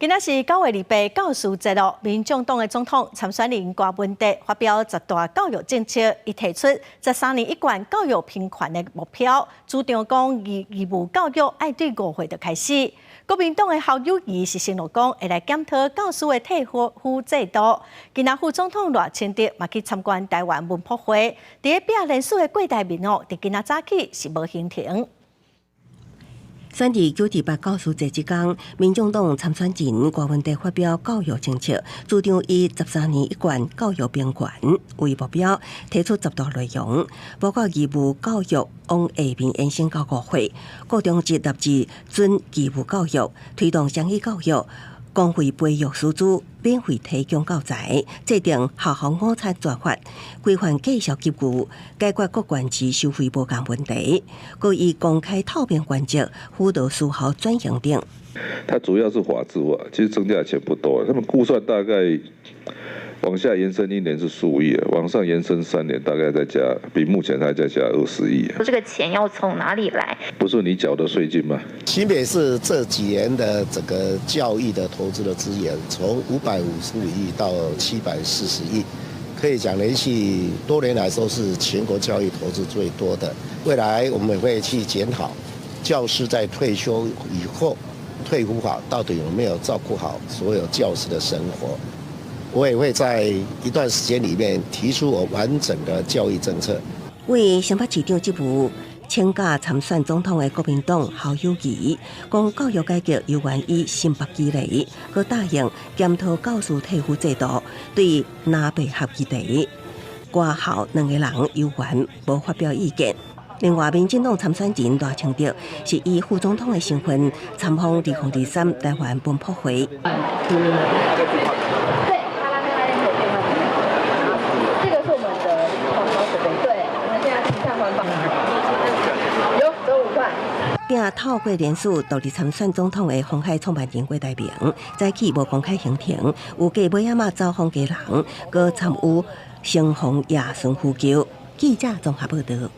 今仔是9月28教師節咯，民眾黨的總統參選人柯文哲發表十大教育政策，伊提出十三年一貫教育平權的目標，主張講義務教育愛對5歲就開始。國民黨的侯友宜是承諾講會來檢討教師的退撫制度。今仔副總統賴清德嘛去參觀臺灣文博會，佇咧拚連署的郭台銘哦，佇今仔早起是無行程。選佇928教師節這工，民眾黨參選人柯文哲發表教育政策，主張以十三年一貫教育平權為目標，提出十大內容，包括義務教育往下面延伸到5歲，高中職納入準義務教育，推動雙語教育，公費培育師資，免費提供教材，制定學校午餐專法，規範駕校級距，解決各縣市收費無仝問題，閣以公開透明原則輔導私校轉型等。它主要是法制化，其實增加的錢不多，他們估算大概往下延伸一年是數億，往上延伸3年大概再加，比目前還再加20億。這個錢要從哪裡來？不是你繳的稅金嗎？新北市這幾年的整個教育的投資的資源，從555億到740億，可以講連續多年來說是全國教育投資最多的。未來我們會去檢討教師在退休以後，退撫法到底有沒有照顧好所有教師的生活？我也會在一段時間裡面提出我完整的教育政策。為新北市長職務請假參選總統的國民黨侯友宜，講教育改革猶原以新北基例，閣答應檢討教師退撫制度，對藍白合議題，柯侯兩个人猶原無發表意見。另外，民進黨參選人賴清德是以副總統的身份參訪2023臺灣文博會。對，這個是我們的環保設備，對，我們現在提倡環保。有，走5塊。並透過連署獨立參選總統的鴻海創辦人郭台銘，早起無公開行程，有計尾仔嘛走訪家人，閣參與城隍爺孫呼救。記者綜合報道。